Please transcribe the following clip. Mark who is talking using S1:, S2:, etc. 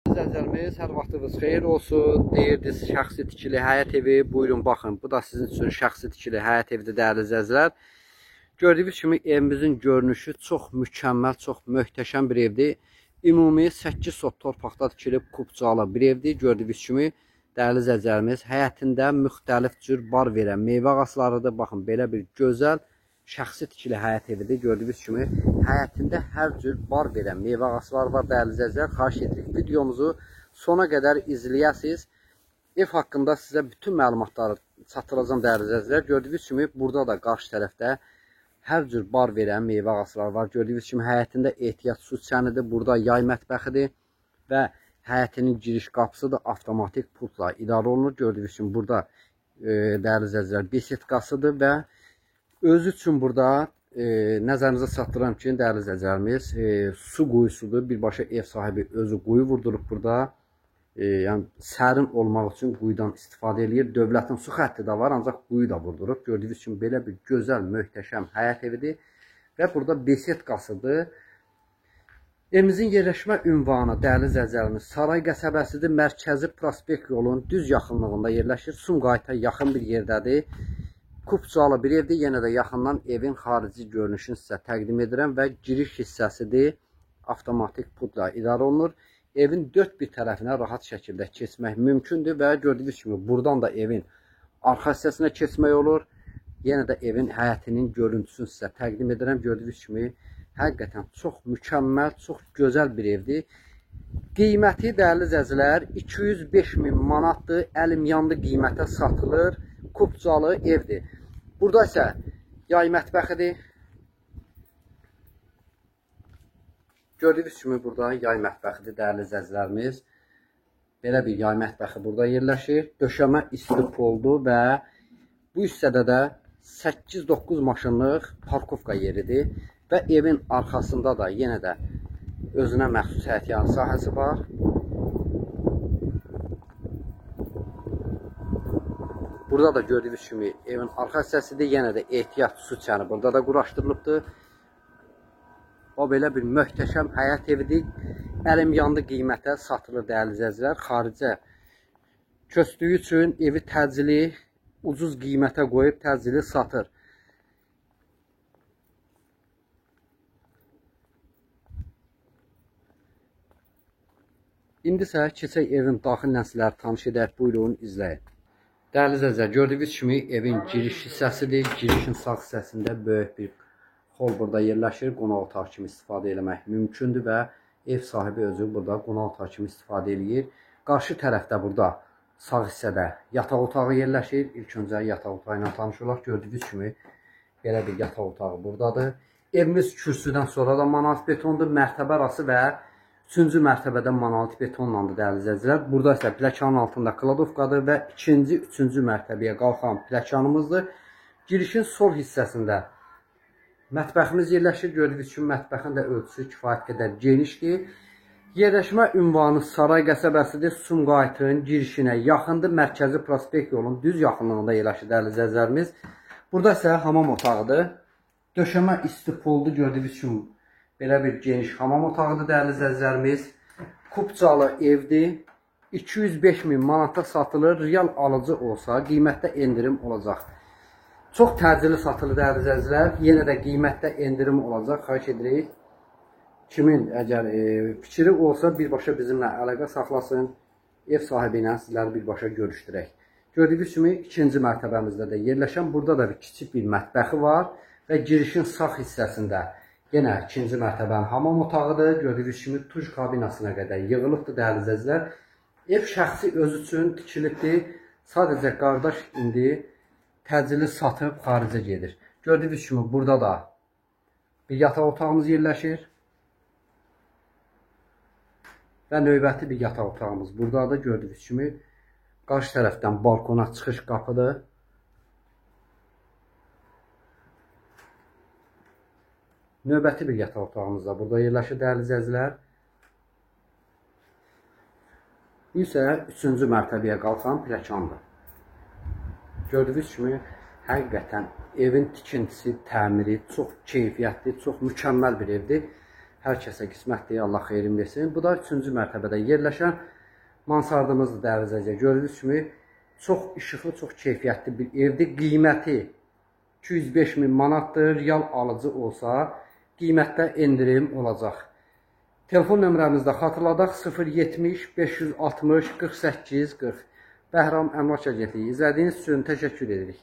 S1: İzləyicilərimiz, hər vaxtınız xeyir olsun. Deyirdiniz, şəxsi tikili həyət evi. Buyurun, baxın. Bu da sizin üçün şəxsi tikili həyət evidir, dəyərli izləyicilər. Gördüyünüz kimi evimizin görünüşü çox mükəmməl, çox möhtəşəm bir evdir. Ümumi 8 sot torpaqda tikilib kubcalı bir evdir. Gördüyünüz kimi, dəyərli izləyicilərimiz, həyətində müxtəlif cür bar verən meyvə ağaclarıdır. Baxın, belə bir gözəl şəxsi tikili həyət evidir. Gördüyünüz kimi, həyətində hər cür bar verən meyvə ağacları var, dəyərli izləyicilər. Xahiş edirik, videomuzu sona qədər izləyəsiniz. Ev haqqında sizə bütün məlumatları çatdıracağam, dəyərli izləyicilər. Gördüyünüz kimi, burada da qarşı tərəfdə hər cür bar verən meyvə ağacları var. Gördüyünüz kimi, həyətində ehtiyat su çənidir. Burada yay mətbəxidir və həyətinin giriş qapısı da avtomatik pultla idarə olunur. Gördüyünüz kimi, burada dəyərli izləyicilər, besetkasıdır və özü üçün burada nəzərinizə çatdıram ki, dəyərli izləyicilərimiz, su quyusudur. Birbaşa ev sahibi özü quyu vurdurub burada. Yəni sərin olmaq üçün quyudan istifadə eləyir. Dövlətin su xətti də var, ancaq quyu da vurdurub. Gördüyünüz kimi, belə bir gözəl, möhtəşəm həyət evidir və burada besetkasıdır. Evimizin yerləşmə ünvanı, dəyərli izləyicilərimiz, Saray qəsəbəsidir. Mərkəzi prospekt yolunun düz yaxınlığında yerləşir. Sumqayıta yaxın bir yerdədir. Kubcalı bir evdir. Yenə də yaxından evin xarici görünüşünü sizə təqdim edirəm və giriş hissəsidir. Avtomatik pultla idarə olunur. Evin dörd bir tərəfinə rahat şəkildə keçmək mümkündür və gördüyünüz kimi buradan da evin arxa hissəsinə keçmək olur. Yenə də evin həyətinin görüntüsünü sizə təqdim edirəm. Gördüyünüz kimi, həqiqətən çox mükəmməl, çox gözəl bir evdir. Qiyməti, dəyərli izləyicilər, 205 min manatdır. Əlim yandı qiymətə satılır. Kubcalı evdir. Burada isə yay mətbəxidir. Gördüyünüz kimi, burada yay mətbəxidir, dəyərli izləyicilərimiz. Belə bir yay mətbəxi burada yerləşir. Döşəmə isti poldur və bu hissədə də 8-9 maşınlıq parkovka yeridir. Və evin arxasında da yenə də özünə məxsus həyətyanı sahəsi var. Burada da gördüyünüz kimi evin arxa hissəsidir. Yenə də ehtiyat su çəni burada da quraşdırılıbdır. O belə bir möhtəşəm həyət evidir. Əlim yandı qiymətə satılır, dəyərli izləyicilər. Xaricə köçdüyü üçün evi təcili, ucuz qiymətə qoyub təcili satır. İndi isə keçək evin daxil sizləri tanış edək. Buyurun, izləyin. Dəyərli izləyicilər, gördüyünüz kimi evin giriş hissəsidir. Girişin sağ hissəsində böyük bir xol burada yerləşir. Qonaq otağı kimi istifadə eləmək mümkündür və ev sahibi özü burada qonaq otağı kimi istifadə eləyir. Qarşı tərəfdə burada sağ hissədə yataq otağı yerləşir. İlk öncə yataq otağı ilə tanış olaq. Gördüyünüz kimi belə bir yataq otağı buradadır. Evimiz kürsüdən sonra da monolit betondur. Mərtəbə arası və üçüncü mərtəbədə monolit betonlandı, dəyərli izləyicilər. Burada isə pləkanın altında kladovkadır və ikinci, üçüncü mərtəbəyə qalxan pləkanımızdır. Girişin sol hissəsində mətbəximiz yerləşir. Gördüyünüz kimi, mətbəxin də ölçüsü kifayət qədər genişdir. Yerləşmə ünvanı Saray qəsəbəsidir. Sumqayıtın girişinə yaxındır. Mərkəzi prospekt yolunun düz yaxınlığında yerləşir, dəyərli izləyicilərimiz. Burada isə hamam otağıdır. Döşəmə isti poldur. Gördüyünüz kimi, belə bir geniş hamam otağıdır, dəyərli izləyicilərimiz. Kubcalı evdir. 205 min manata satılır. Real alıcı olsa qiymətdə endirim olacaq. Çox təcili satılır, dəyərli izləyicilər. Yenə də qiymətdə endirim olacaq. Xahiş edirik. Kimin əgər fikri olsa birbaşa bizimlə əlaqə saxlasın. Ev sahibi ilə sizləri birbaşa görüşdürək. Gördüyünüz kimi, ikinci mərtəbəmizdə də yerləşən burada da bir kiçik bir mətbəxi var və girişin sağ hissəsində yenə ikinci mərtəbənin hamam otağıdır. Gördüyünüz kimi, tuş kabinasına qədər yığılıbdır, dəyərli izləyicilər. Ev şəxsi özü üçün tikilibdir. Sadəcə qardaş indi təcili satıb xaricə gedir. Gördüyünüz kimi, burada da bir yataq otağımız yerləşir. Və növbəti bir yataq otağımız buradadır. Gördüyünüz kimi, qarşı tərəfdən balkona çıxış qapıdır. Növbəti bir yataq otağımız da burada yerləşir, dəyərli izləyicilər. Bu isə üçüncü mərtəbəyə qalxan pləkandır. Gördüyünüz kimi, həqiqətən evin tikintisi, təmiri çox keyfiyyətli, çox mükəmməl bir evdir. Hər kəsə qismətdir, Allah xeyrin versin. Bu da 3-cü mərtəbədə yerləşən mansardımızdır dəyərli izləyicilər. Gördüyünüz kimi çox işıqlı, çox keyfiyyətli bir evdir. Qiyməti 205 min manatdır. Real alıcı olsa qiymətdə endirim olacaq. Telefon nömrəmizi də xatırladaq: 070 560 48 40. Bəhram Əmlak Agentliyi. İzlədiyiniz üçün təşəkkür edirik.